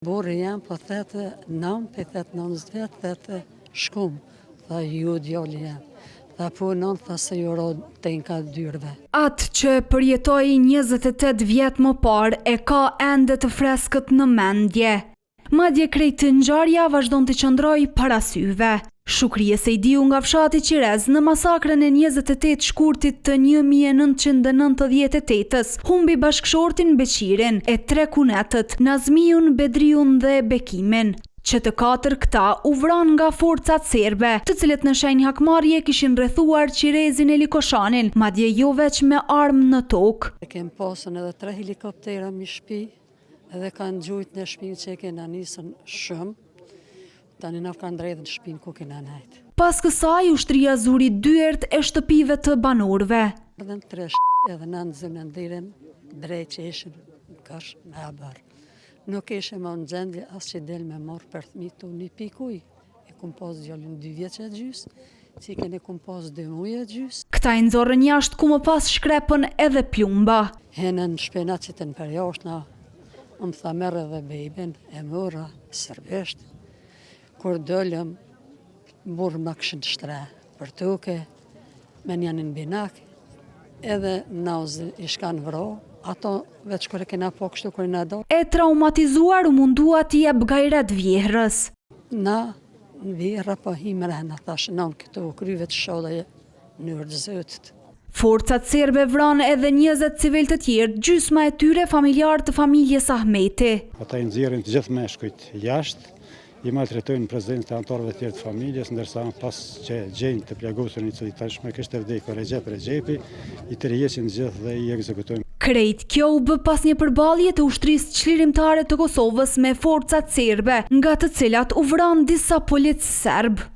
Burri jem po thete nanë, pe thet nanës vet, thete shkum, tha ju djali jem. Tha po nanë, tha se ju ra tenka dyrve. Atë që e përjetoi 28 vjet më parë e ka ende të freskët në mendje. Madje krejt ngjarja vazhdon të qëndrojë para syve. Shukrije Sejdiu nga fshati Qirez në masakrën e 28 shkurtit të 1998-ës, humbi bashkëshortin Beqirin e tre kunetët, Nazmiun, Bedriun dhe Bekimin. Që të katër këta u vranë nga forcat serbe, të cilët në shenjë hakmarrje kishin rrethuar Qirezin e Likoshanin, madje jo veç me armë në tokë. E kem pasën edhe tre helikoptera mi shpi, edhe kanë gjujt në shpinë që e kena nisën shumë, tani na kanë dredhë në shpinë ku kena nejt. Pas kësaj, ushtria zuri dyert e shtëpive të banorëve. Erdhën tre edhe na nxënë ndirem drejt që ishin në kash me a bërë. Nuk ishim më në gjendje as që del me marrë për thmi tu një pikë ujë. E kum pas djalin dy vjeç e gjys, cikën e kum pas dy muj e gjys. Këta i nxorën jashtë ku më pas shkrepën edhe plumba. Henën në shpena që të në përjashtna, më tha merr edhe beben, e mora, serbisht. Kur dolëm, burrë më këshin shtre për tuke, me njënin binak, edhe nauzi i shkan vro, ato veç kur e kena po kështu kur i na do. E traumatizuar u mundua t'i jep gajret vjehrës. Na, në vjehrra po hi mrena, thash, non këtu u kry veç shodhe në yrë Zotit. Forcat serbe vranë edhe 20 civil të tjerë, gjysma e tyre familjarë të familjes Ahmeti. Ata i nxjerrin të gjithë meshkujt jashtë, i maltretojnë në prezencë të anëtarëve të tjerë të familjes, ndërsa pas që gjejnë të plagosur i cili tashmë kishte vdekur Rexhep Rexhepi, i tërheqin të gjithë dhe i ekzekutojnë. Krejt kjo u bë pas një përballje të ushtrisë çlirimtare të Kosovës me forcat serbe, nga të cilat u vranë disa policë serbë.